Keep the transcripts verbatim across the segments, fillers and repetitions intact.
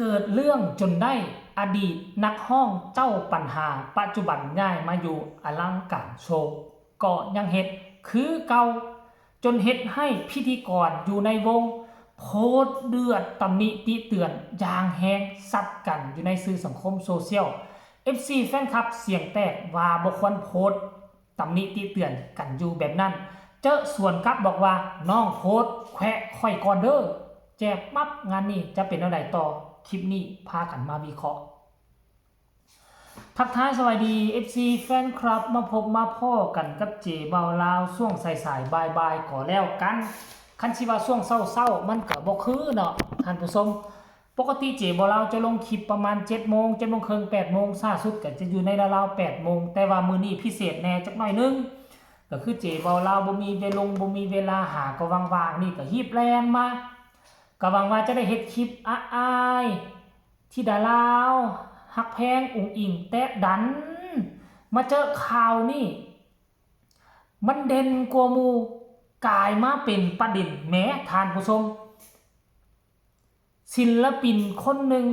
เกิดเรื่องจนได้ อดีตนักฮ้องเจ้าปัญหา ปัจจุบันย้ายมาอยู่อลังการโชว์ ก็ยังเฮ็ดคือเก่า จนเฮ็ดให้พิธีกรอยู่ในวงโพสต์เดือดตำหนิติเตือนอย่างแฮง ซัดกันอยู่ในสื่อสังคมโซเชียล เอฟซี แฟนคลับเสียงแตกว่าบ่ควรโพสต์ตำหนิติเตือนกันอยู่แบบนั้น เจ๊ะสวนกลับบอกว่า น้องโพสต์แขวะข่อยก่อนเด้อ แจกปั๊บ งานนี้จะเป็นแนวใดต่อ คลิปนี้พากันมาวิเคราะห์ ทักทายสวัสดี เอฟซี แฟนคลับ มาพบมาพ้อกันกับเจเบาลาวช่วงสายๆ บ่ายๆ ก็แล้วกัน คันสิว่าช่วงเช้าๆ มันก็บ่คือเนาะท่านผู้ชม ปกติเจเบาลาวจะลงคลิปประมาณเจ็ดโมง เจ็ดโมงครึ่ง แปดโมง ช้าสุดก็จะอยู่ในราวๆ แปดโมง แต่ว่ามื้อนี้พิเศษแหน่จักหน่อยหนึ่ง ก็คือเจเบาลาวบ่มีเวลง บ่มีเวลา หาก็ว่างๆ นี่ก็ฮีบแล่นมา ก็หวังว่าจะได้เฮ็ดคลิปอายๆ ธิดาลาวฮักแพงอุ๋งอิ๋ง แต่ดันมาเจอข่าวนี่ มันเด่นกว่าหมู่ กลายมาเป็นประเด็นแหมท่านผู้ชม ศิลปินคนหนึ่ง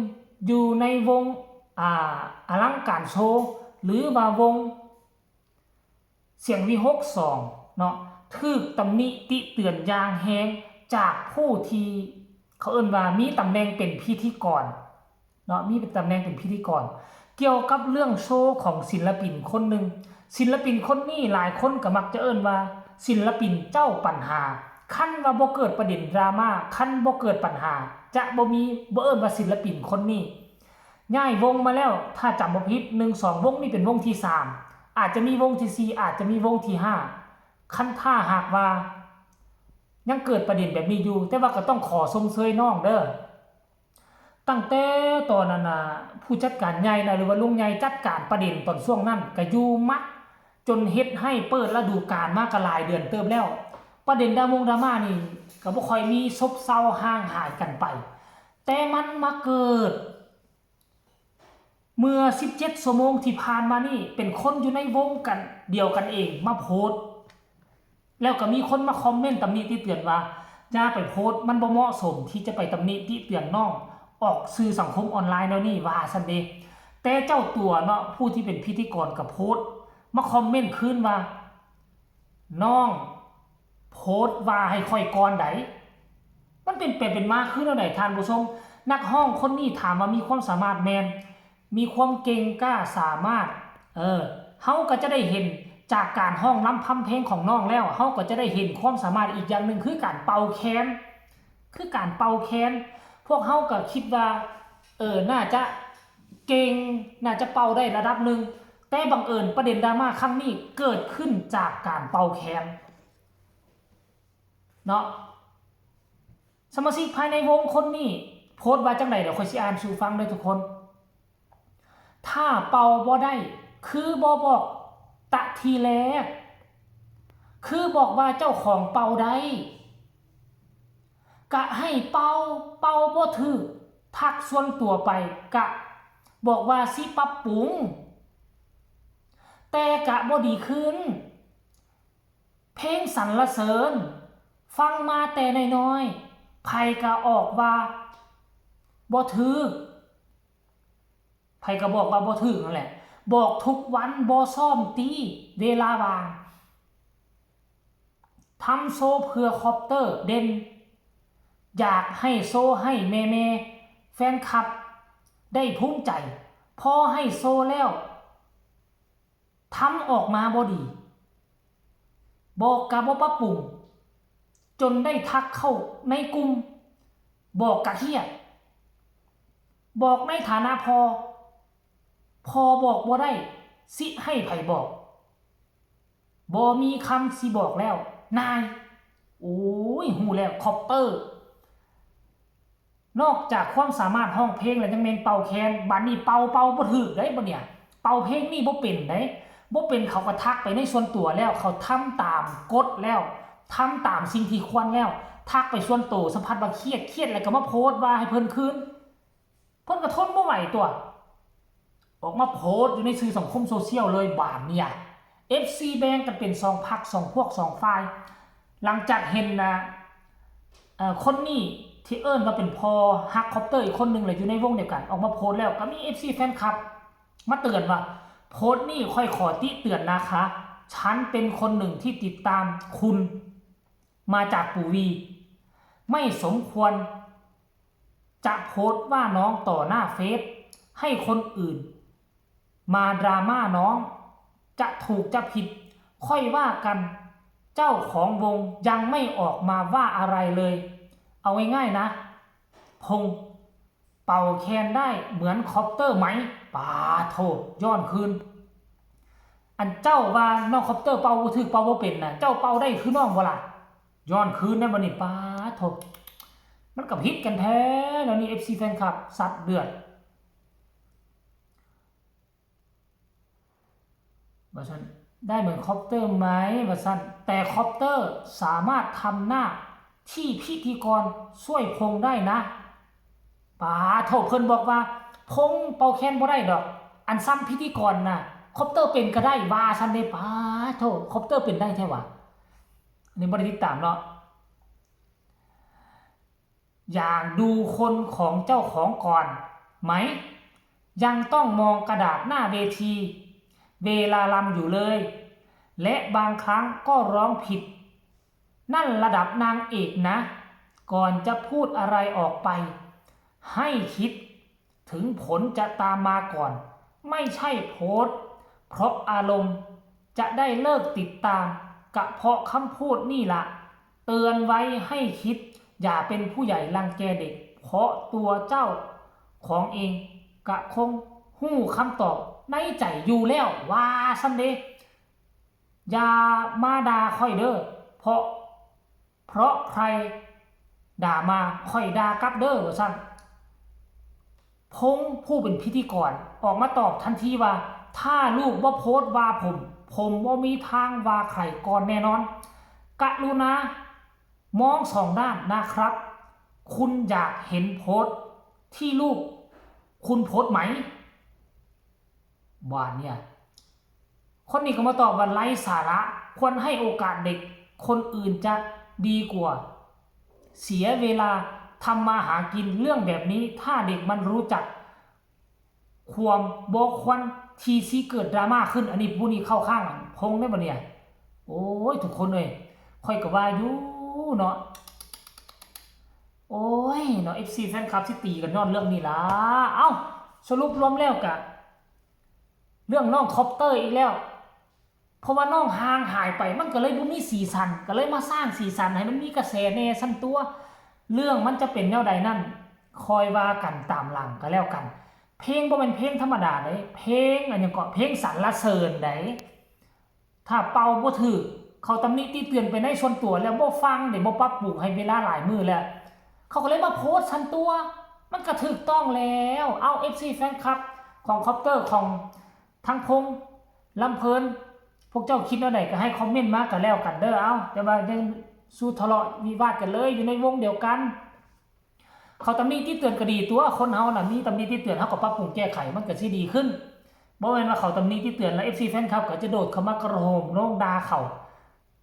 อยู่ในวง อ่า อลังการโชว์ หรือว่าวงเสียงวิหกสองเนาะ ถูกตำหนิติเตือนอย่างแฮงจากผู้ที่เขาเอิ้นว่ามีตำแหน่งเป็นพิธีกรเนาะ มีเป็นตำแหน่งเป็นพิธีกร เกี่ยวกับเรื่องโชว์ของศิลปินคนหนึ่ง ศิลปินคนนี้หลายคนก็มักจะเอิ้นว่าศิลปินเจ้าปัญหา คันว่าบ่เกิดประเด็นดราม่า คันบ่เกิดปัญหา จะบ่มี บ่เอิ้นว่าศิลปินคนนี้ ย้ายวงมาแล้ว ถ้าจำบ่ผิด หนึ่ง สอง วงนี้เป็นวงที่สาม อาจจะมีวงที่สี่ อาจจะมีวงที่ห้า คันถ้าหากว่า ยังเกิดประเด็นแบบนี้อยู่ แต่ว่าก็ต้องขอชมเชยน้องเด้อ ตั้งแต่ตอนนั้นน่ะ ผู้จัดการใหญ่นะ หรือว่าลุงใหญ่จัดการประเด็นตอนช่วงนั้น ก็อยู่มา จนเฮ็ดให้เปิดฤดูกาลมาก็หลายเดือนเติบแล้ว ประเด็นดรามงดราม่านี่ก็บ่ค่อยมี ซบเซาห่างหายกันไป แต่มันมาเกิด เมื่อสิบเจ็ดชั่วโมงที่ผ่านมานี่ เป็นคนอยู่ในวงกันเดียวกันเองมาโพสต์ แล้วก็มีคนมาคอมเมนต์ตำหนิติเตือนว่า อย่าไปโพสต์ มันบ่เหมาะสมที่จะไปตำหนิติเตือนน้องออกสื่อสังคมออนไลน์แนวนี้ ว่าซั้นเด้ แต่เจ้าตัวเนาะ ผู้ที่เป็นพิธีกรก็โพสต์ มาคอมเมนต์คืนว่า น้องโพสต์ว่าให้ข้อยก่อนใด มันเป็นไปเป็นมาคือแนวใดท่านผู้ชม นักฮ้องคนนี้ถามว่ามีความสามารถแม่น มีความเก่งกล้าสามารถ เออ เฮาก็จะได้เห็นจากการฮ้องรำทำเพลงของน้องแล้ว เฮาก็จะได้เห็นความสามารถอีกอย่างหนึ่งคือการเป่าแคน คือการเป่าแคน พวกเฮาก็คิดว่า เออ น่าจะเก่ง น่าจะเป่าได้ระดับหนึ่ง แต่บังเอิญประเด็นดราม่าครั้งนี้เกิดขึ้นจากการเป่าแคน เนาะ สมาชิกภายในวงคนนี้โพสต์ว่าจังใด เดี๋ยวข้อยสิอ่านสู่ฟังเด้อทุกคน ถ้าเป่าบ่ได้ คือบ่บอกตะทีแรก คือบอกว่าเจ้าของเป่าได้ กะให้เป่า เป่าบ่ถืก ทักส่วนตัวไป กะบอกว่าสิปรับปรุง แต่กะบ่ดีขึ้น เพลงสรรเสริญ ฟังมาแต่น้อยๆ ไผกะออกว่าบ่ถืก ไผกะบอกว่าบ่ถืกนั่นแหละ บอกทุกวัน บ่ซ้อมติ เวลาว่าง ทำโชว์เพื่อคอปเตอร์เด่น อยากให้โชว์ให้แม่ๆ แฟนคลับได้ภูมิใจ พอให้โชว์แล้ว ทำออกมาบ่ดี บอกกะบ่ปรับปรุง จนได้ทักเข้าในกลุ่ม บอกกะเครียด บอกในฐานะพ่อ พ่อบอกบ่ได้ สิให้ไผบอก บ่มีคำสิบอกแล้ว นาย โอ้ย ฮู้แล้ว คอปเตอร์ นอกจากความสามารถฮ้องเพลงแล้วยังแม่นเป่าแคน บัดนี้เป่า เป่าบ่ถืกได้บ่เนี่ย เป่าเพลงนี่บ่เป็นได้ บ่เป็นเขาก็ทักไปในส่วนตัวแล้ว เขาทำตามกฎแล้ว ทำตามสิ่งที่ควรแล้ว ทักไปส่วนตัว สัมผัสว่าเครียด เครียดแล้วก็มาโพสต์ว่าให้เพิ่นคืน เพิ่นก็ทนบ่ไหวตัว ออกมาโพสต์อยู่ในสื่อสังคมโซเชียลเลยบาดเนี่ย เอฟซี แบ่งกันเป็นสองพรรค สองพวก สองฝ่าย หลังจากเห็นนะ เอ่อ คนนี้ ที่เอิ้นว่าเป็นพ่อฮักคอปเตอร์อีกคนหนึ่งเลยอยู่ในวงเดียวกัน ออกมาโพสต์แล้วก็มี เอฟซี แฟนคลับมาเตือนว่า "โพสต์นี่ค่อยขอติเตือนนะคะ ฉันเป็นคนหนึ่งที่ติดตามคุณมาจากปู่วี ไม่สมควรจะโพสต์ว่าน้องต่อหน้าเฟซให้คนอื่น มาดราม่าน้อง จะถูกจะผิดค่อยว่ากัน เจ้าของวงยังไม่ออกมาว่าอะไรเลย เอาง่ายๆนะ พงษ์เป่าแคนได้เหมือนคอปเตอร์ไหม?" ปาโท ย้อนคืน "อันเจ้าว่าน้องคอปเตอร์เป่าบ่ถืกเป่าบ่เป็นนะ เจ้าเป่าได้คือน้องบ่ล่ะ?" ย้อนคืนได้บ่นี่ ปาโท มันก็ผิดกันแท้แล้วนี่ เอฟซี แฟนคลับ สัตว์เดือด ว่าซั่น "ได้เหมือนคอปเตอร์ไหม?" ว่าซั่น "แต่คอปเตอร์สามารถทำหน้าที่พิธีกรช่วยพงษ์ได้นะ" ปาโท เพิ่นบอกว่า "พงษ์เป่าแคนบ่ได้ดอก อันซ้ำพิธีกรน่ะ คอปเตอร์เป็นก็ได้" ว่าซั่นเด้ ปาโท คอปเตอร์เป็นได้แท้วะ อันนี้บ่ได้ติดตามเนาะ "อยากดูคนของเจ้าของก่อนไหม ยังต้องมองกระดาษหน้าเวที เวลาลำอยู่เลย และบางครั้งก็ร้องผิด นั่นระดับนางเอกนะ ก่อนจะพูดอะไรออกไป ให้คิดถึงผลจะตามมาก่อน ไม่ใช่โพสต์เพราะอารมณ์ จะได้เลิกติดตาม กะเพราะคำพูดนี่ละ เตือนไว้ให้คิด อย่าเป็นผู้ใหญ่รังแกเด็ก เพราะตัวเจ้าของเองกะคงฮู้คำตอบในใจอยู่แล้ว" ว่าซั่นเด้ "อย่ามาด่าค่อยเด้อ เพราะ เพราะใครด่ามาค่อยด่ากลับเด้อ" ว่าซั่น พงษ์ผู้เป็นพิธีกรออกมาตอบทันทีว่า "ถ้าลูกบ่โพสต์ว่าผม ผมบ่มีทางว่าใครก่อนแน่นอน กรุณามองสองด้านนะครับ คุณอยากเห็นโพสต์ที่ลูกคุณโพสต์ไหม?" บาดเนี่ย คนนี้ก็มาตอบว่า "ไร้สาระ ควรให้โอกาสเด็ก คนอื่นจะดีกว่า เสียเวลาทำมาหากิน เรื่องแบบนี้ ถ้าเด็กมันรู้จัก ความบ่ควรที่สิเกิดดราม่าขึ้น" อันนี้ผู้นี้เข้าข้างพงษ์ได้บ่เนี่ย โอ้ย ทุกคนเอ้ย ค่อยก็ว่าอยู่เนาะ โอ้ยเนาะ เอฟซี แฟนคลับสิตีกันย้อนเรื่องนี้ล่ะ เอ้า สรุปรวมแล้วกะ เรื่องน้องคอปเตอร์อีกแล้ว เพราะว่าน้องห่างหายไป มันก็เลยบ่มีสีสัน ก็เลยมาสร้างสีสันให้มันมีกระแสแหน่ซั่นตั๊ว เรื่องมันจะเป็นแนวใดนั้น ค่อยว่ากันตามหลังก็แล้วกัน เพลงบ่แม่นเพลงธรรมดาเด้ เพลงอันหยังเกาะ เพลงสรรเสริญใด ถ้าเป่าบ่ถืก เขาตำหนิติเตือนไปในส่วนตัวแล้ว บ่ฟังเด้ บ่ปรับปรุง ให้เวลาหลายมื้อแล้ว เขาก็เลยมาโพสต์ซั่นตั๊ว มันก็ถูกต้องแล้ว เอา เอฟซี แฟนคลับของคอปเตอร์ ของทั้งพงษ์ ลำเพลิน พวกเจ้าคิดแนวใดก็ให้คอมเมนต์มาก็แล้วกันเด้อ เอา แต่ว่ายังสู้ทะเลาะวิวาทกันเลย อยู่ในวงเดียวกัน เขาตำหนิติเตือนก็ดีตั๊ว คนเฮาน่ะ มีตำหนิติเตือน เฮาก็ปรับปรุงแก้ไข มันก็สิดีขึ้น บ่แม่นว่าเขาตำหนิติเตือนแล้ว เอฟซี แฟนคลับก็จะโดดเข้ามากระโหมโลงด่าเขา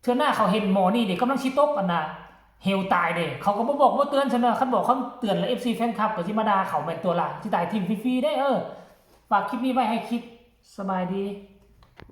เทื่อหน้าเขาเห็นหมอนี่เด้ กำลังสิตกอันน่ะ เหวตายเด้ เขาก็บ่บอกบ่เตือนซั่นน่ะ คันบอกคำเตือนแล้ว เอฟซี แฟนคลับก็สิมาด่าเขาแม่นตั๊วล่ะ สิตายทิ่มฟรีๆเด้ เออ ฝากคลิปนี้ไว้ให้คิด สบายดี